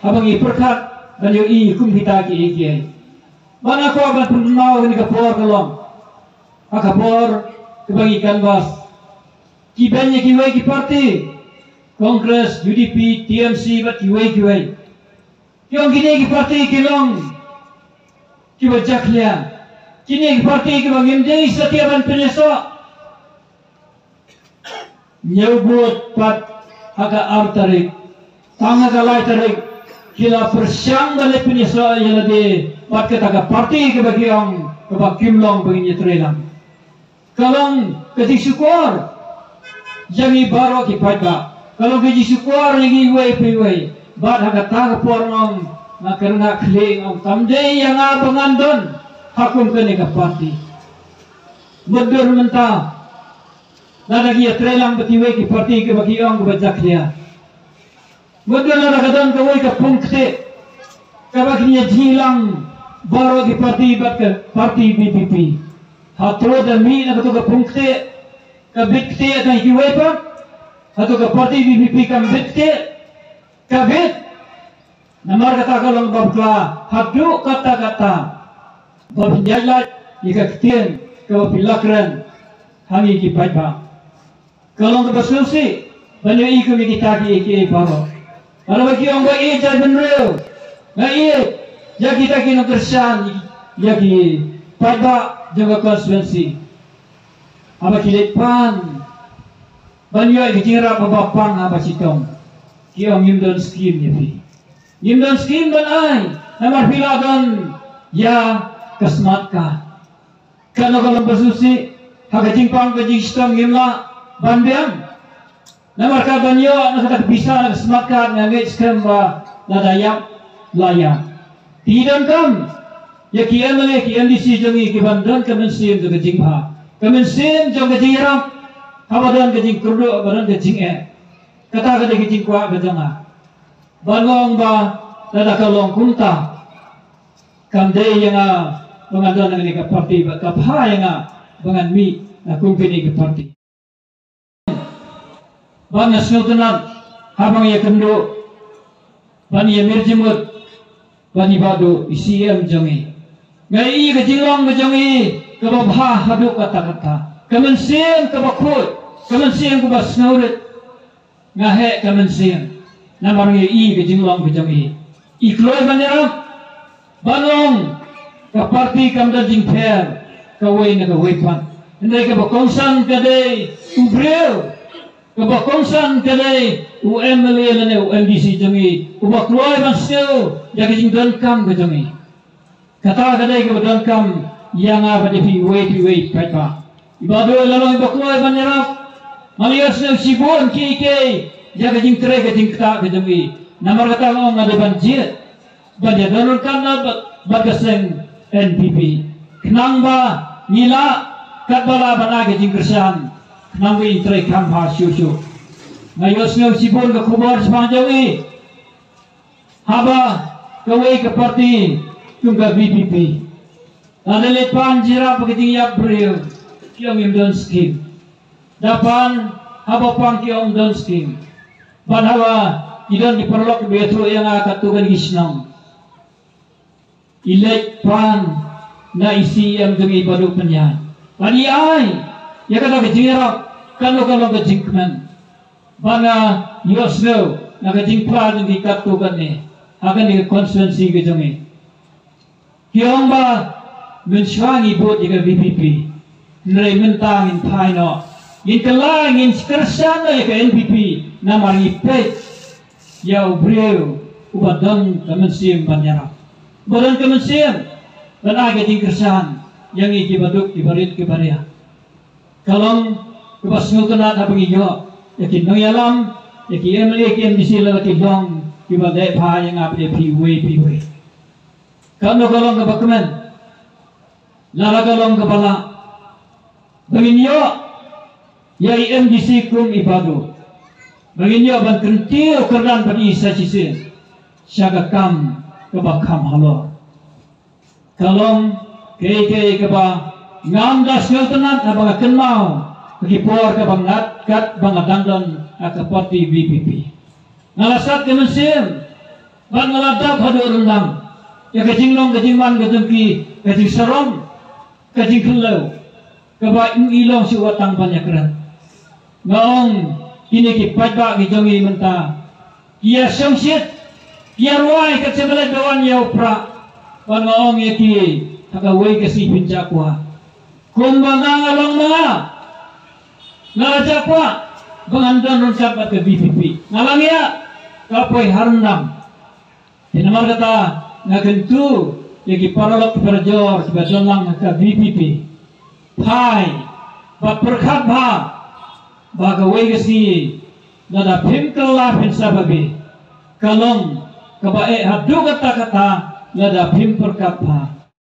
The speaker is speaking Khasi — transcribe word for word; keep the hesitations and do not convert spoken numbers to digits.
Haba ngi pyrkhat ban ïohi kum kita ki A K I. Bad nga kwah ban pynpaw ha kane ka por ka long, ha ka por kaba ngi canvass, ki beiñ ïa kiwei ki parti, Congress, U D P, T M C bad kiwei kiwei. Ki ong kine ki parti ki long kiba jakhlia. Kine ki parti kiba ngim dei satia ban pynïasoh. Ñiew bud pat ha ka ar tarik, tang ha ka lai tarik ki la pyrshang ban leit pynïasoh ïa lade bad kata ka parti kaba ki ong kaba kim long ba ngin ïatreilang. Ka long ka jingshukor ïa ngi baroh ki paidbah, ka long ka jingshukor ïa ngi iwei pa iwei. Bad ha kata ka por nga ong, nga kren nga khlieh, nga ong kam dei ïa nga ba ngan don ha kum kane ka parti. Mutdur mynta lada ki ïatreilang bad kiwei ki parti kiba ki ong kiba jakhlia. Mutdur lada ka don kawei ka pung ktieh kaba kin ïa jingïalang baroh ki parti bad ka parti V P P. Hato da mih na kato ka pung ktieh ka bit ktieh na kiwei pat? Hato ka parti V P P kam bit ktieh? Ka bit. Namar kata ka long ba bakla haduh katta katta ba phin ïaid lait ïa ka ktien kaba phi la kren ha ngi ki paidbah. Ka long kaba sngewsih ban ïohi kum ïa kita ki A K I baroh. Lada ba ki ong ba ïeit jaitbynriew, nga ïeit ïa kita ki nongkyrshan, ïa ki paidbah jong ka constituency. Haba ki leit pan ban ïoh ïa ka jingïarap ba pang haba shitom, ki ong ngim don skim ïa phi. Ngim don skim ban ai namar phi la don ïa ka smart card. Kano ka long ba sngewsih, ha ka jingpang ka jingshitom ngim lah ban biang. Namar ka ban ïoh na kata ka pisa na ka smart card nga ngeit skhem ba lada ïap la ïap. Te donkam ïa ki M L A ki M D C jong ngi ki ban don ka mynsiem jong ka jingbha, ka mynsiem jong ka jingïarap. Haba don ka jingkyrduh, haba don ka jingeh. Kata ka dei ka jingkwah ka jong nga. Ban ong ba lada ka long kumta, kam dei ïa nga ba ngan don na kane ka parti, ba ka bha ïa nga ba ngan mih na kum kane ka parti. Ba nga sngewtynnat haba nga ïakynduh ban ïamir jingmut bad i Bah Duh, i C M jong ngi. Nga ïohi ka jinglong ka jong i kaba bha haduh katta katta. Ka mynsiem kaba khuid, ka mynsiem kaba sngewrit. Nga heh ka mynsiem namar nga ïohi ka jinglong ka jong i. I kloi ban ïarap, ban ong ka parti kam don jingpher kawei na kawei pat. Hynrei kaba kongsan ka dei u briew, kaba kongsan ka dei u M L A lane u M D C jong i uba kloi ban sngew ïa ka jingdonkam ka jong i. Kata ka dei kaba donkam ïa nga bad ïa phi iwei pa iwei paidbah. I Bah Duh la long iba kloi ban ïarap. Nga la ïohsngew shibun kiei kiei ïa ka jingtrei ka jingktah ka jong i. Namar kata nga ong nga dei ban jied ban ïadon ryngkat bad, bad ka seng N P P. Khnang ba ngi lah katba lah ban ai ka jingkyrshan, khnang ba ngin trei kham bha shuh shuh. Nga ïohsngew shibun ka khubor shaphang jong i haba kawei ka parti kum ka V P P. Lada leit pan jingïarap bad ka jingïap briew, ki ong ngim don skim. Da pan haba pang ki ong don skim. Bad haba ki don ki paralok kiba ïathuh ïa nga katto katne ki shnong, i leit pan na i C M jong i Bah Duh Pynïaid. Bad i ai ïa kata ka jingïarap, kano ka long ka jingkmen. Bad nga ïohsngew na ka jingphla jong ki katto katne ha kane ka constituency ka jong i. Ki ong ba mynshuwa ngi bud ïa ka V P P, hynrei mynta ngin phai noh, ngin kylla, ngin kyrshan noh ïa ka N P P namar ngi peit ïa u briew uba don ka mynsiem ban ïarap, uba don ka mynsiem ban ai ka jingkyrshan ïa ngi kiba duk, kiba rit, kiba riat. Ka long kaba sngewtynnat haba ngi ïoh ïa ki nongïalam, ïa ki M L A, ki M D C lada ki long kiba leh bha ïa nga bad ïa phi iwei pa iwei. Kano ka long kaba kmen, lada ka long kaba lah, ba ngin ïoh ïa i M D C kum i Bah Duh, ba ngin ïoh ban kyntiew kyrdan bad i sa shisien sha ka kam kaba kham halor. Ka long kaei kaei kaba ngam da sngewtynnat haba nga kynmaw ha ki por kaba ngat kat ba nga dang don ha ka parti V P P. Nga la sat ka mynsiem Bad nga la dap haduh ryndang ïa ka jinglong ka jingman ka jong ki, ka jingsarong ka jingkynlew kaba ym i long shuh wat tang ban ïakren. Nga ong kine ki paidbah ki jong ngi mynta ki ïa shongshit, ki ïa rwai ka chebelet ba wan ïa u prah. Bad nga ong ïa ki, ha kawei ka sngi phin jah kwah. Kumba nga nga long ma nga, nga la jah kwah ba ngan don ryngkat bad ka V P P. Nga la ngiah, ka poi ha ryndang. Te namar kata nga kyntu ïa ki paralok ki parajor kiba don lang ha ka V P P, phai bad pyrkhat bha ba kawei ka sngi lada phim kylla phin sa babe, ka long kaba eh haduh katta katta lada phim pyrkhat bha.